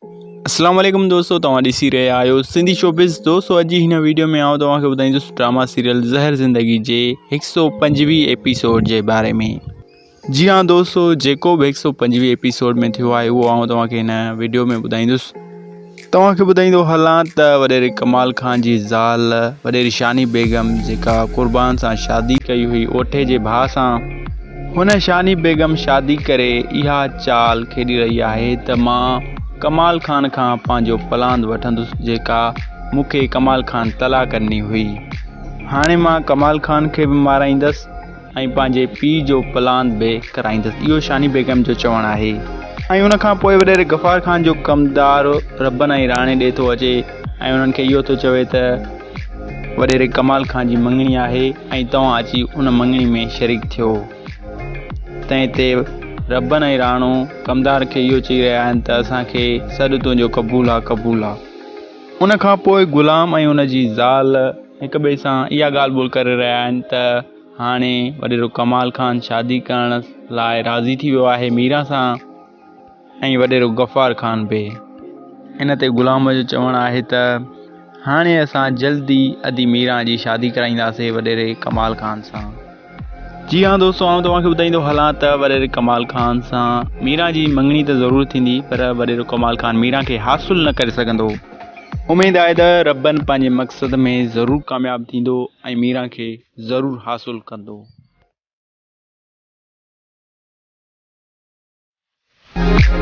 اسلام عليڪم دوستو توهان ڏسي رهيا آهيو سنڌي شوبز دوستو اڄ جي هن ويڊيو ۾ آئون توهان کي ٻڌائيندس ڊراما سيريل زهر زندگي جي 125 ايپيسوڊ جي باري ۾ جي ها دوستو جيڪو به 125 ايپيسوڊ ۾ ٿيو آهي اهو آئون توهان کي هن ويڊيو ۾ ٻڌائيندس توهان کي ٻڌائيندو هلان ته وڏيري ڪمال خان جي زال وڏيري شاني بيگم جيڪا قربان سان شادي ڪئي هئي اوٺي جي ڀاء سان هن شاني بيگم شادي ڪري اها چال کيڏي رهي آهي ته مان ڪمال خان کان پنهنجو پلاند وٺندس جيڪا مون کي ڪمال خان طلاق ڏني هئي. هاڻي مان ڪمال خان کي به مارائيندس ۽ پنهنجي پيء جو پلاند به ڪرائيندس اهو شاني بيگم جو چوڻ آهي. ۽ ان کان پوء وڏيري غفار خان جو ڪمدار ربن ۽ راڻي ڏي ٿو اچي ۽ انهن کي اهو ٿو چوي ته وڏيري ڪمال خان جي مڱڻي آهي ۽ توهان اچي ان مڱڻي ۾ شريڪ ٿيو. تنهن تي ربن ۽ راڻو ڪمدار کي اهو چئي رهيا آهن ته اسان کي سڏ تنهنجو قبول آ قبول آ. ان کان پوء غلام ۽ ان جي زال هڪٻئي سان اها ڳالهه ٻولهه ڪري رهيا آهن ته هاڻي وڏيرو ڪمال خان شادي ڪرڻ لاء راضي ٿي ويو آهي ميران سان. ۽ وڏيرو غفار خان به. ان تي غلام جو چوڻ آهي ته هاڻي اسان جلدي ادي ميران جي شادي ڪرائينداسين وڏيري ڪمال خان سان. جي ها دوستو آئون توهان کي ٻڌائيندو هلان ته وڏيري ڪمال خان سان ميران جي مڱڻي ته ضرور ٿيندي پر وڏيرو ڪمال خان ميران کي حاصل نه ڪري سگهندو. اميد آهي ته ربن پنهنجي مقصد ۾ ضرور ڪامياب ٿيندو ۽ ميران کي ضرور حاصل ڪندو.